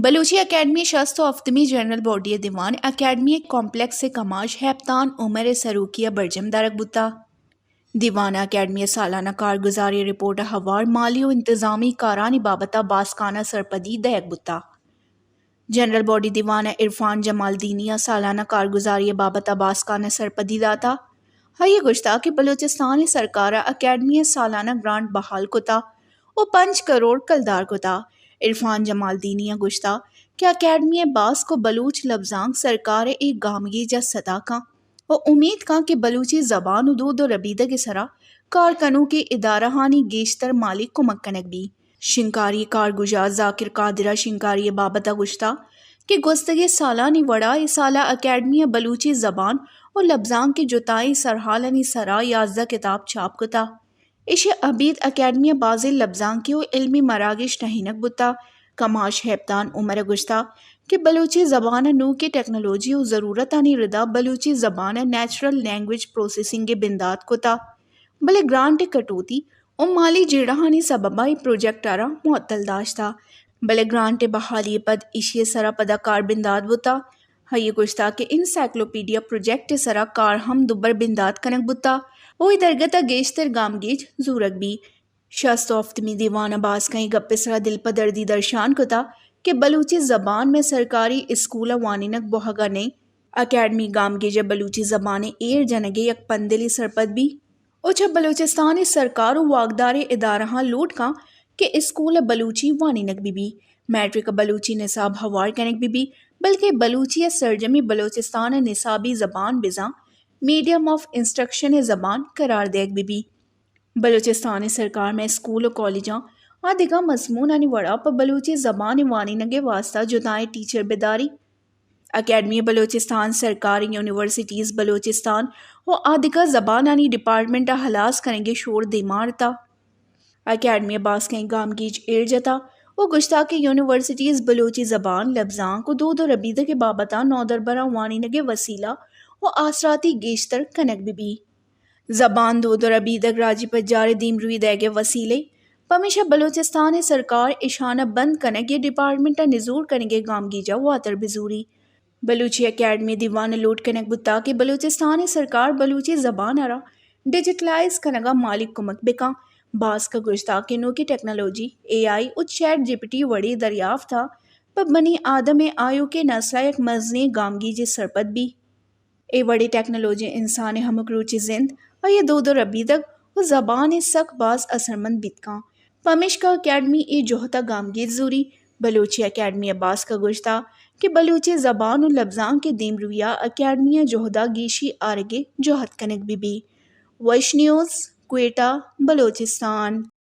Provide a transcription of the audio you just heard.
بلوچی اکیڈمی ءِ شست ءُ ہفتمی جنرل باڈی ءِ دیوان اکیڈمی ءِ کمپلیکس ءِ کماش ہیپتان عمر ءِ سروکی ءَ برجم دارگ بوتگ۔ دیوان ءَ اکیڈمی ءِ سالانہ کارگزاری ءِ رپورٹ ءِ ہوار مالی ءُ انتظامی کارانی بابت ءَ باسکانہ سرپدی دئیگ بوتگ۔ جنرل باڈی دیوان ءَ عرفان جمالدینی ءَ سالانہ کارگزاری ءِ بابت ءَ باسکانہ سرپدی داتگ۔ آئی ءَ گوشتگ کہ بلوچستان ءِ سرکار ءَ اکیڈمی ءِ سالانہ گرانٹ بحال کتگ ءُ پنچ کروڑ کلدار کتگ۔ عرفان جمالدینی ءَ گوشتگ کہ اکیڈمی ءِ باسک ءُ بلوچ لبزانک سرکار ءِ اے گامگیج ءَ ستا کنت ءُ امیت کنت کہ بلوچی زبان ءُ دود ءُ ربیدگ ءِ سرا کار کنوکیں ادارہانی گیشتر مالی کمک کنگ بیت۔ شنگکاری کارگشاد ذاکر قادر ءَ شنگکاری ءِ بابت ءَ گوشتگ کہ گوستگیں سالانی وڑا اے سال ءَ اکیڈمی ءَ بلوچی زبان ءُ لبزانک ءِ جتائیں سرحالانی سرا یازدہ کتاب چاپ کتگ۔ ایشی ءَ ابید اکیڈمی ءَ بازیں لبزانکی ءُ علمی مراگش ٹہینگ بوتگ۔ کماش ہیپتان عمر ءَ گوشتگ کہ بلوچی زبان ءَ نوکیں ٹیکنالوجی ءُ ضرورتانی ردا بلوچی زبان ءَ نیچرل لینگویج پروسیسنگ ءِ بندات کتگ، بلے گرانٹ ءِ کٹوتی ءُ مالی جیڑہانی سبب ءَ اے پروجیکٹ ءَ را معطل داشتگ، بلے گرانٹ ءِ بحالی ءَ پد ایشی ءِ سرا پدا کار بندات بوتگ۔ آئی ءَ گوشتگ کہ انسائیکلوپیڈیا پروجیکٹ ءِ سرا کار ہم دوبر بندات کنگ بوتگ ءُ اے درگت ءَ گیشتر گامگیج زورگ بیت۔ شست ءُ ہفتمی دیوان ءَ باسکانی گپ ءِ سرا دلپدردی درشان کتگ کہ بلوچی زبان مئے سرکاری اسکول ءَ وانینگ بوہگ ءَ نئیں۔ اکیڈمی گامگیج ءَ بلوچی زبان ءِ ایر جنگ ءِ یک پندلے سرپد بیت ءُ چہ بلوچستان ءِ سرکار ءُ واکداریں ادارہاں لوٹ کنت کہ اسکول ءَ بلوچی وانینگ بہ بیت، میٹرک ءَ بلوچی نصاب ہوار کنگ بہ بیت، بلکیں بلوچی ءَ سرجمیں بلوچستان ءِ نصابی زبان بزاں میڈیم آف انسٹرکشن ءِ زبان قرار دئیگ بہ بیت۔ بلوچستان ءِ سرکار مئے اسکول ءُ کالجاں ءُ دگہ مضمونانی وڑا پہ بلوچی زبان ءِ وانینگ ءِ واستہ جتائیں ٹیچر بداریت۔ اکیڈمی بلوچستان، سرکاری یونیورسٹیز بلوچستان ءُ آ دگہ زبانانی ڈیپارٹمنٹ ءَ ہلاس کنگ ءِ شور دیما آرتگ۔ اکیڈمی ءَ باسکیں گامگیج ایر جتگ ءُ گوشتگ کہ یونیورسٹیز بلوچی زبان، لبزانک ءُ دود ءُ ربیدگ ءِ بابت ءَ نودربراں وانینگ ءِ وسیلہ ءُ آسراتی گیشتر کنگ بہ بیت۔ زبان، دود ءُ ربیدگ راجی پجار ءِ دیمروی دئیگ ءِ وسیلے، پمیشا بلوچستان ءِ سرکار اشاناں بند کنگ ءُ ڈیپارٹمنٹ ءَ نزور کنگ ءِ گامگیج ءَ واتر بزوریت۔ بلوچی اکیڈمی ءِ دیوان ءَ لوٹ کنگ بوتگ کہ بلوچستان ءِ سرکار بلوچی زبان ءَ را ڈیجیٹلائز کنگ ءَ مالی کمک بکن۔ باسک ءَ گوشتگ کہ نوکیں ٹیکنالوجی، اے آئی ءُ چیٹ جی پی ٹی وڑیں دریافت ءَ پہ بنی آدم ءِ آیوکیں نسل ءَ یک مزنیں گامگیجے سرپد بیت۔ اے وڑیں ٹیکنالوجی انسان ءِ ہمک روچی زند، آئی ءِ دود ءُ ربیدگ ءُ زبان ءَ سک باز اثرمند بیت کنت۔ پمیشکا اکیڈمی اے جہد ءَ گامگیج زوریت۔ بلوچی اکیڈمی ءِ باسک ءَ گوشتگ کہ بلوچی زبان ءُ لبزانک ءِ دیمروی ءَ اکیڈمی ءِ جہد ءَ گیشی آرگ ءِ جہد کنگ بہ بیت۔ وش نیوز، کوئٹہ، بلوچستان۔